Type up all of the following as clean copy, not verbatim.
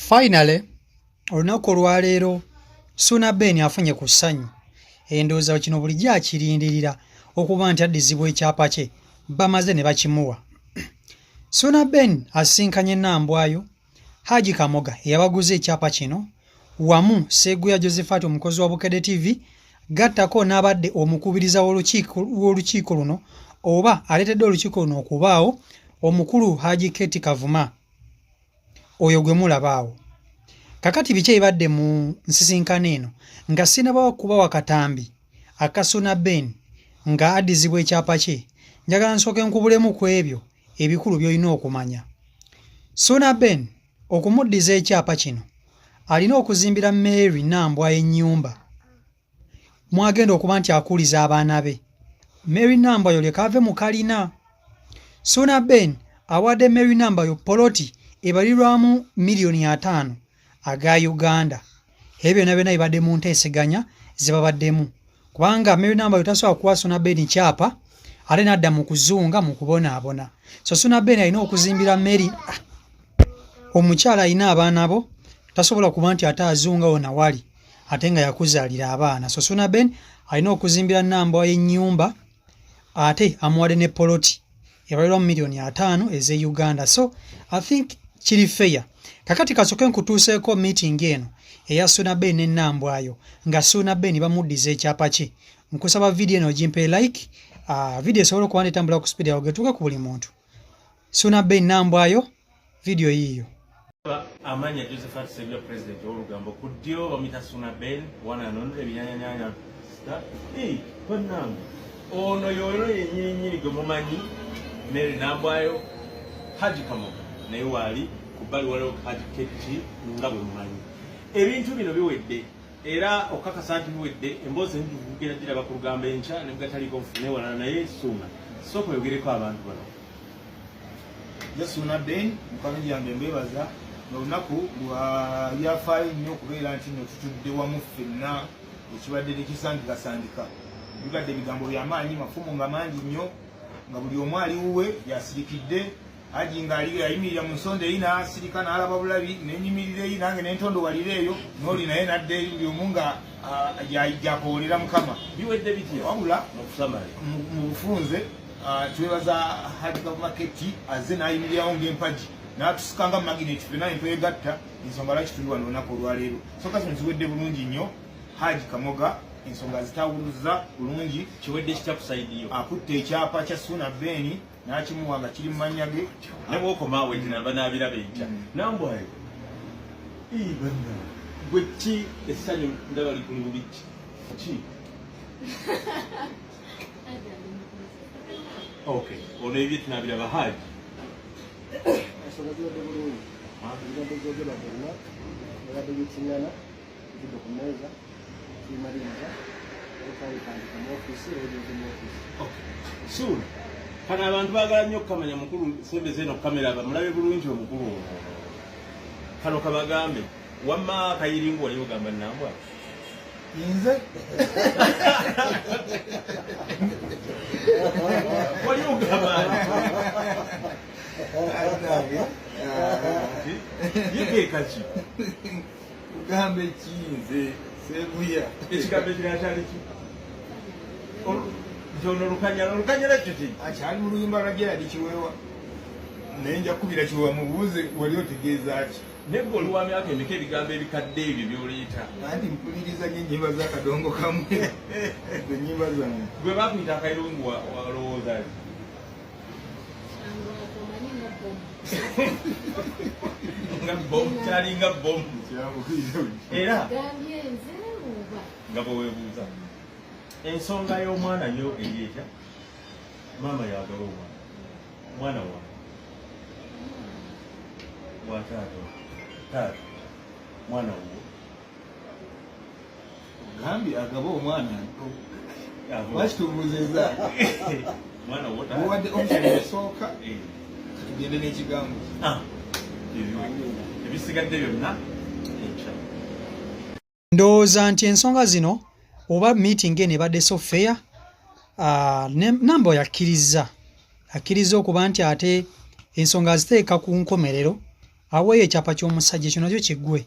Finally olunaku olwaleero Ssuuna Ben afunye ku ssanyu. Endowooza kino bulijjo akirindirira okuba nti addizibwa ekyapa kye bamaze ne bakimuwa. Ssuuna Ben asisinkanye Nambwayo, Haji Kamoga eyabaguza ekyapa kino wamu Sseguya Josephat omukozi wa Bukedde TV gattako n'abadde omukubiriza w'olukiiko luno oba aleetedde olukiiko luno okubaawo omukulu Haji Keti Kavuma. Oyo gwe mulaba awo. Kakati biki ebibadde mu nsisinkano eno nga sinabawa kubawa katambi aka Ssuuna Ben nga addizibwa ekyapa kye, njagala nsooke nkubulemu ku ebyo ebikulu by'olina okumanya. Ssuuna Ben okumuddiza ekyapa kino alina okuzimbira Mary Nambwayo ennyumba mwagenda okuba nti akuliza abaana be. Mary Nambayo leka ave mu kalina. Ssuuna Ben awadde Mary Nambayo poloti ebalirwamu 50,000,000 aga Uganda. Ebyo byonna byonna bibadde mu nteeseganya ze babaddemu kubanga Mary Nambayo tasobola kuwa Ssuuna Ben kyapa ate n'adda mu kuzunga mu kubonaabona. So Ssuuna Ben alina okuzimbira Mary omukyala alina abaana bo tasobola kuba nti ate azunga wona wali ate nga yakuzaalira abaana. So Ssuuna Ben alina okuzimbira Nambwayo ennyumba ate amuwadde ne poloti ebalirwa mu 50,000,000 ez'e Uganda. So I think kiri fair. Kakati kasooke nkutuuseeko meeting eno eya Ssuuna Ben ne Nambwayo nga Ssuuna Ben bamuddiza ekyapa kye. Nkusaba video eno ogimpe like, video esobola okuba netambula ku speed yawe getuuke ku buli muntu. Ssuuna Ben Nambwayo, video yiiyo. Amanya Josephat Sseguya president w'olugambo ku ddyo bamuyita Ssuuna Ben wananonera ebinyanyanyanya bannange ono yono yennyini nnyini gwe mumanyi Mary Nambwayo Haji Kamoga naye waali ku bbali waliwo Haji Ketti nga bwe mumanyi. Ebintu bino biwedde era okukakasa nti biwedde emboozi enjuvu kugenda giraba ku lugambo enkya ne mugataliiko nfune walala naye Ssuuna sooka oyogereko abantu bano. Ssuuna Ben mukwano gyange mbebaza olunaku lwa byafaayo nnyo okubeera nti nno tutudde wamu ffenna ekibadde tekisangikasangika. Bibadde ebigambo byamaanyi mafumu nga mangi nnyo nga buli omu ali wuwe yasirikidde. Haji ng'ali yayimirira mu nsonda eri n'asirika n'alaba bulabi, nenyimirira eri nange nentondowalira eyo n'oli naye n'adda eri buli omu nga gyakowolera Mukama. Biwedde bitya? Wabula mu bufunze twebaza Haji Kavuma Ketti azze n'ayimirirawo ng'empagi n'atusika nga magnet ffenna ne twegatta ensonga lwaki tuli wano olunaku olwaleero. Ensonga zino ziwedde bulungi nnyo. Haji Kamoga ensonga zitawuluza bulungi. Kiwedde kitya ku sayidi yo? Akutte ekyapa kya Ssuuna Ben n'akimuwa nga kiri mu mannya ge. Ne bw'okomaawo ekirala banaabiraba enkya. Nambwayo, gwe ki essanyu ndaba likuli bubi ki? Ki? Okay, ono ebye tunaabiraba Haji. Ensonga zibadde bulungi. Ebibadde byogerwa byonna bibadde bitingana bivudde ku mmeeza tubimaliriza otwabitandika mu ofiisi era ebintu mu ofiisi. Okay. Soon. Kano abantu baagala nnyo okukamanya mukulu sembeza eno kamera bamulabe bulungi omukulu ono. Kano kabagambe wamma akayiringu wali ogamba Nambwa. Nze wali ogamba ye kaki? Kugambe ki nze Sseguya? Ekigambo ekirala kyali ki? Nti ono olukanyala, olukanyala kyo ki? Akyali mu luyimba lwa Gerald Kiweewa. Naye nja kukubira Kiweewa mubuuze wali otegeeza ki? Naye gwe oli wa myaka emeka ebigambo ebikadde ebyo by'oleeta? Anti mpuliriza nnyo ennyimba z'akadongo kamu ennyimba zange. Gwe bakuyita akayirungu walowooza ki? Nga bomu, kyalinga bomu. Era nga bwe weebuuza ensonga y'omwana yo eri etya? Maama yagaba omwana, mwana wa wa taata, taata mwana wuwo. Gambye agaba omwana. Lwaki tubuuzizza? Mwana wo taata. Muwadde option esooka, tugende n'ekigambo. Ebisigadde byonna enkya. Ndowooza nti ensonga zino oba meeting eno ebadde so fair. Nambwayo akkirizza okuba nti ate ensonga aziteeka ku nkomerero Aweeyo ekyapa ky'omusajja ekyo nakyo kiggwe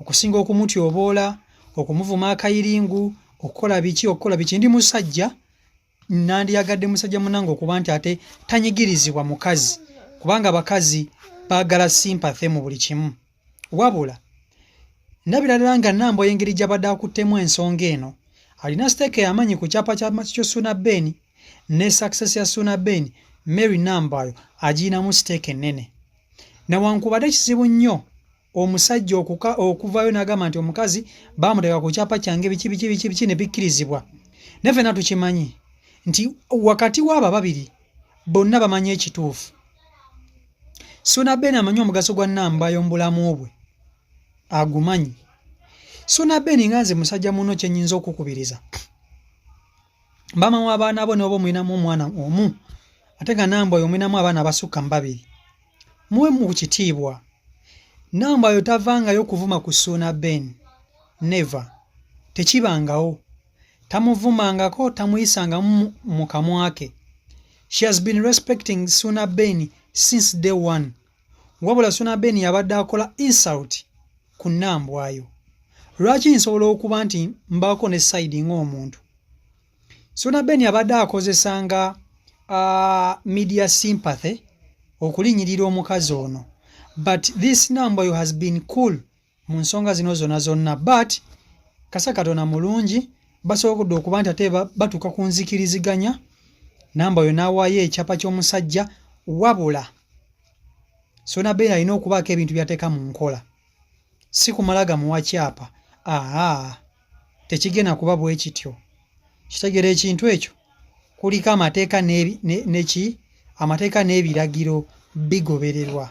okusinga okumutyoboola, okumuvuma akayiringu, okukola biki, okukola biki. Ndi musajja, nandiyagadde musajja munange okuba nti ate tanyigirizibwa mukazi, kubanga abakazi baagala sympathy mu buli kimu. Wabula ndabira ddala nga Nambwayo engeri gy'abadde akuttemu ensonga eno, alina siteeka ey'amaanyi ku kyapa kya Ssuuna Ben ne success ya Ssuuna Ben. Mary Nambwayo agirinamu siteeka ennene, newankubadde kizibu nnyo omusajja okuvaayo n'agamba nti omukazi baamuteeka ku kyapa kyange biki biki biki biki ne bikkirizibwa. Naye ffenna tukimanyi nti wakati w'abo ababiri bonna bamanyi ekituufu. Ssuuna Ben amanyi omugaso gwa Nambwayo mu bulamu bwe, agumanyi. Ssuuna Ben, nga nze musajja muno, kye nnyinza okukubiriza maama w'abaana bo, n'oba omulinamu omwana omu ate nga Nambwayo omulinamu abaana abasukka mu babiri, muwe mu kitiibwa. Nambwayo tavangayo kuvuma ku Ssuuna Ben, never, tekibangawo. Tamuvumangako, tamuyisangamu mu kamwa ke. She has been respecting Ssuuna Ben since day one. Wabula Ssuuna Ben yabadde akola insult ku Nambwayo. Lwaki nsobola okuba nti mbaako ne side ng'omuntu? Ssuuna Ben abadde akozesanga media sympathy okulinnyirira omukazi ono, but this Nambwayo has been cool mu nsonga zino zonna zonna. But kasa Katonda mulungi, basobodde okuba nti ate batuuka ku nzikiriziganya, Nambwayo n'awaayo ekyapa ky'omusajja. Wabula Ssuuna Ben alina okubaako ebintu by'ateeka mu nkola, si kumala gamuwa kyapa. Aa, tekigenda kuba bwe kityo. Kitegeera ekintu ekyo kuliko amateeka neki amateeka n'ebiragiro bigobererwa.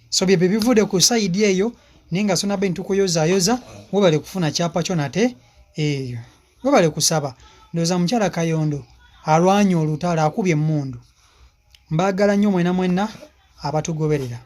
So byebyo bivudde ku side eyo. Naye nga Ssuuna Ben, tukuyozaayoza, webale kufuna kyapa kyo nate eyo, webale kusaba. Ndowooza mukyala Kayondo alwanye olutalo, akubye emmundu. Mbaagala nnyo mwena mwenna abatugoberera.